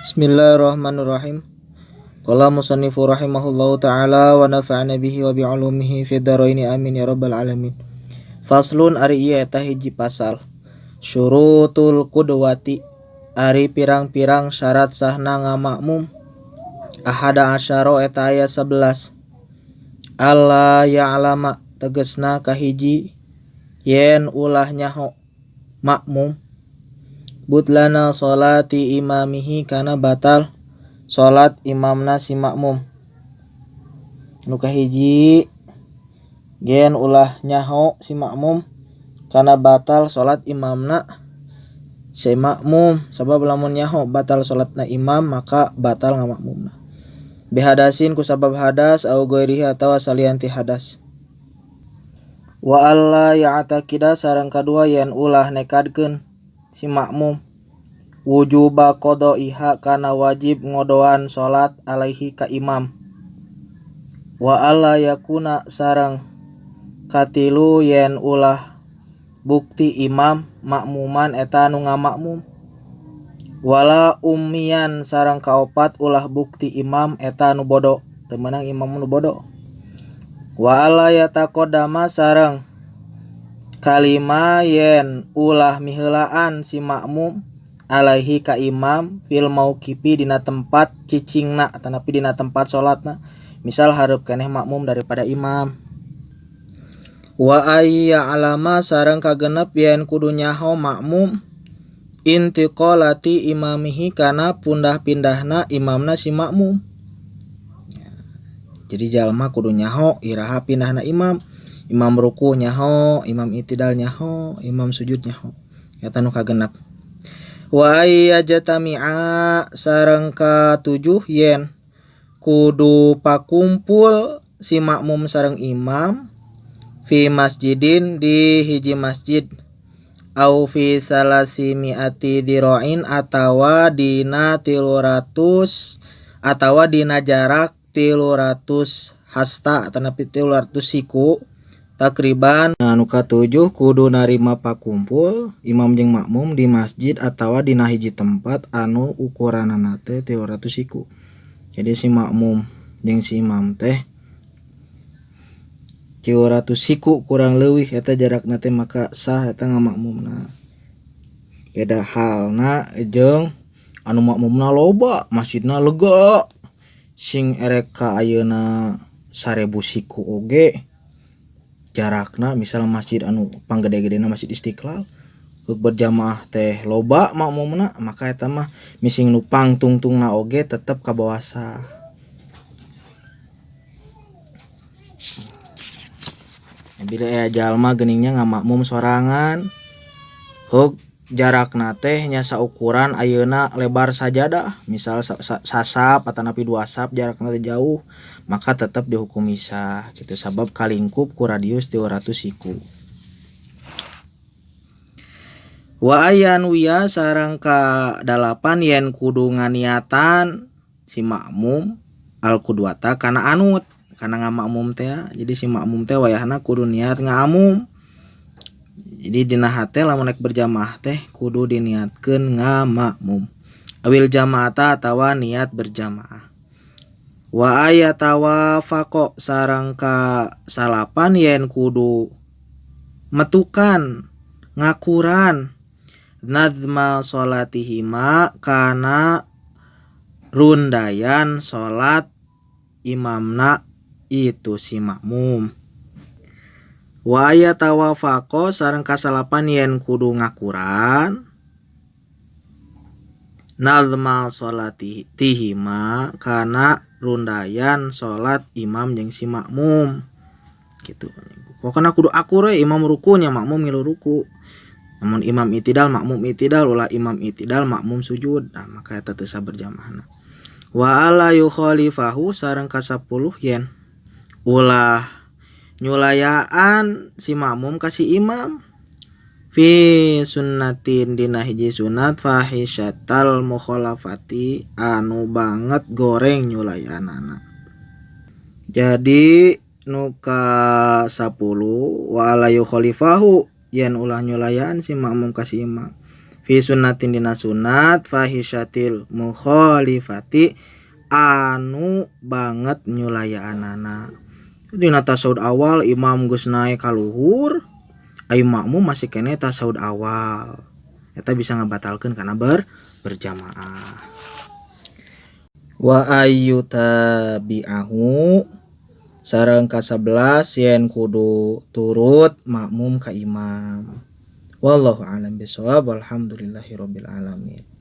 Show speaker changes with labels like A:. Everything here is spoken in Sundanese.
A: Bismillahirrahmanirrahim. Qala musannifu rahimahullahu ta'ala wa nafa'ana bihi wa bi'ulumihi fid dharaini amin ya rabbal alamin. Faslun ari ieu eta hiji pasal. Syurutul qudwati ari pirang-pirang syarat sahna ngamakmum. Ahada asyara eta aya 11. Alla ya'lama tegesna kahiji yen ulah nyaho makmum butlana sholati imamihi kana batal salat imamna si makmum. Nu kahiji yen ulah nyaho si makmum kana batal salat imamna si makmum, sabab lamun nyaho batal salatna imam maka batal ngamakmumna. Bihadasin ku sabab hadas au ghairihi atawa salian ti hadas. Wa alla ya'taqida sareng kadua yen ulah nekadkeun si makmum wujuba qada'iha kana wajib ngodoan salat alaihi ka imam. Wa alla yakuna sareng katilu yen ulah bukti imam makmuman eta anu ngamakmum. Wala ummian sareng kaopat ulah bukti imam eta anu bodoh, teu meunang imam nu bodoh. Wa alla yataqaddama sareng kalima yen ulah miheulaan si makmum alaihi ka imam fil mauqifi dina tempat cicingna atanapi dina tempat salatna, misal hareup keneh makmum daripada imam. Wa ayya alama sareng kagenep yen kudu nyaho makmum intiqalati imamihi kana pundah-pindahna imamna si makmum. Jadi jalma kudu nyaho iraha pindahna imam, imam ruku nyaho, imam itidal nyaho, imam sujud nyaho. Eta nu kagenep. Wa ayyajtami'a sareng katujuh yen kudu pakumpul si makmum sareng imam fi masjidin di hiji masjid au fi salasi mi'ati dira'in atawa dina 300 atawa dina jarak 300 hasta atanapi 300 siku takriban. Nah, nu katujuh kudu narima pakumpul imam jeung makmum di masjid atawa dina hiji tempat anu ukuranana teh 300 siku. Jadi si makmum jeung si imam teh 300 siku kurang leuwih eta jarakna teh maka sah eta ngamakmumna. Beda halna jeung anu makmumna loba, masjidna lega sing erek ka ayeuna 1000 siku oge jarakna, misal masjid anu panggede-gedena Masjid Istiqlal heuk berjamaah teh loba makmumna, maka eta mah mising nu pangtungtungna oge tetep kabawa sah. Bila aya jalma geuningnya ngamakmum sorangan heuk jarakna teh nya saukuran ayeuna lebar sajadah, misal sasap atanapi dua sap jarakna teh jauh, maka tetep dihukumi sah gitu sabab kalingkup ku radius 300 siku. Wa ayan wiya sareng ka dalapan yen kudu nganiatan si makmum al qudwata kana anut kana ngamakmum teh. Jadi si makmum teh wayahna kudu niat ngaamum. Jadi dina hate lamun rek berjamaah teh kudu diniatkeun ngamakmum. Awil jamaata atawa niat berjamaah. Wa ayatawafaqo sareng ka salapan yen kudu metukan ngakuran nazma salatihima kana rundayan salat imamna itu si makmum. Wa ayatawafaqo sareng kasalapan yen kudu ngakuran nazma salatihima kana rundayan salat imam jeung si makmum gitu. Pokona kudu akur we, imam rukunya makmum ngilu ruku. Namun imam itidal makmum itidal, ulah imam itidal makmum sujud. Nah, maka eta teu sah berjamaahna. Wa alla yukhalifahu sareng ka-10 yen ulah nyulayaan si makmum ka si imam fi sunnatin dina hiji sunat fahisyatal mukhalafati anu banget goreng nyulayaanana. Jadi nu ka 10 wa alla yukhalifahu yen ulah nyulayaan si makmum ka si imam Fi sunnatin dina sunat fahisyatil mukhalifati anu banget nyulayaanana. Dina tasyahud awal imam geus naek ka luhur, ai makmum masih keneh tasyahud awal. Eta bisa ngabatalkeun kana berjamaah. Wa ayyutabi'ahu sareng ka-11 yen kudu turut makmum ka imam. Wallahu a'lam bishawab, walhamdulillahirabbil alamin.